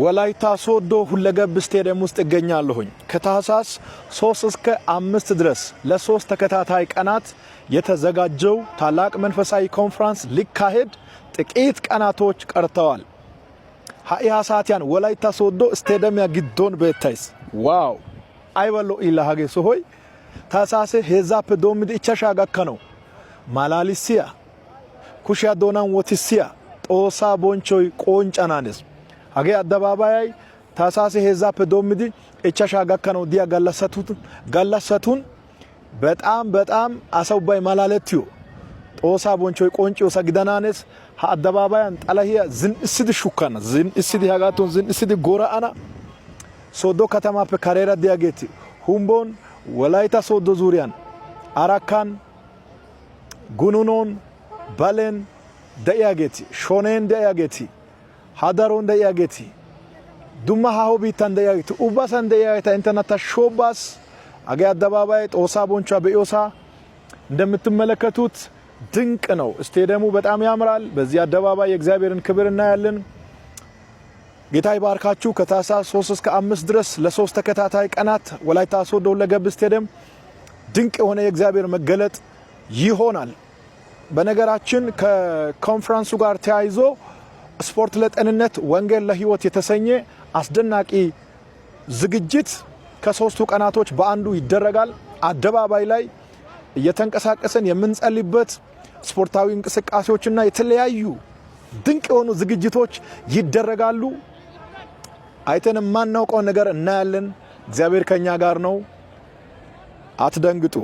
ወላይታ ሶዶ ሁለገብ ስቴዲየም ውስጥ እገኛለሁኝ። ከታህሳስ 3 እስከ 5 ድረስ ለ3 ተከታታይ ቀናት የተዘጋጀው ታላቅ መንፈሳዊ ኮንፈረንስ ሊካሄድ ጥቂት ቀናቶች ቀርተዋል። Ha"i ha saatiyan Wolaytta Sooddo istteedemiya giddon beettays. Wow! Ayba lo"ii la hagee sohoy! Taahsaase 3ppe doommidi 5 gakkanawu malaalissiya, kushiya doonan wotissiya Xoossaa bonchchoy qonccana hanees. Hagee addabaabayay Taahsaase 3ppe doommidi 5 gakkanawu diya gallassatun በጣም በጣም asa ubbay malaalettiyo Xoossaa bonchchoy qoncciyosa gidanaanees. Ha addabaabayan xalahiya zin"issidi shukkana, zin"issidi hagaatton zin"issidi goora'ana. Sooddo katamaappe kareera diyageeti Humbbon, Wolaytta Sooddo zuuriyan, Arakkan, Gununon, Balen de'iyageeti, Shoneen de'iyageeti, Hadaron de'iyageeti, dumma haaho biittan de'iyageeti, ubbasan de'iyageeta inttena ta shoobbaas. Hagee አደባባይ Xoossaa bonchchuwa be'iyosaa እንደምትመለከቱት ድንቅ ነው። ስቴዲየሙ በጣም ያምራል። በዚህ አደባባይ የእግዚአብሔርን ክብር እናያለን። ጌታ ይባርካችሁ። ከታህሳስ 3 እስከ 5 ድረስ ለ3 ተከታታይ ቀናት ወላይታ ሶዶ ሁለገብ ስቴዲየም ድንቅ የሆነ የእግዚአብሔር መገለጥ ይሆናል። በነገራችን ከኮንፈረንሱ ጋር ተያይዞ ስፖርት ለጤንነት ወንጌል ለሕይወት የተሰኘ አስደናቂ ዝግጅት ከ3ቱ ቀናቶች በአንዱ ይደረጋል። አደባባይ ላይ እየተንቀሳቀሰን የምንጸልይበት ስፖርታዊ እንቅስቃሴዎችና የተለያዩ ድንቅ የሆኑ ዝግጅቶች ይደረጋሉ። አይተን የማናውቀውን ነገር እናያለን። እግዚአብሔር ከኛ ጋር ነው። አትደንግጡ።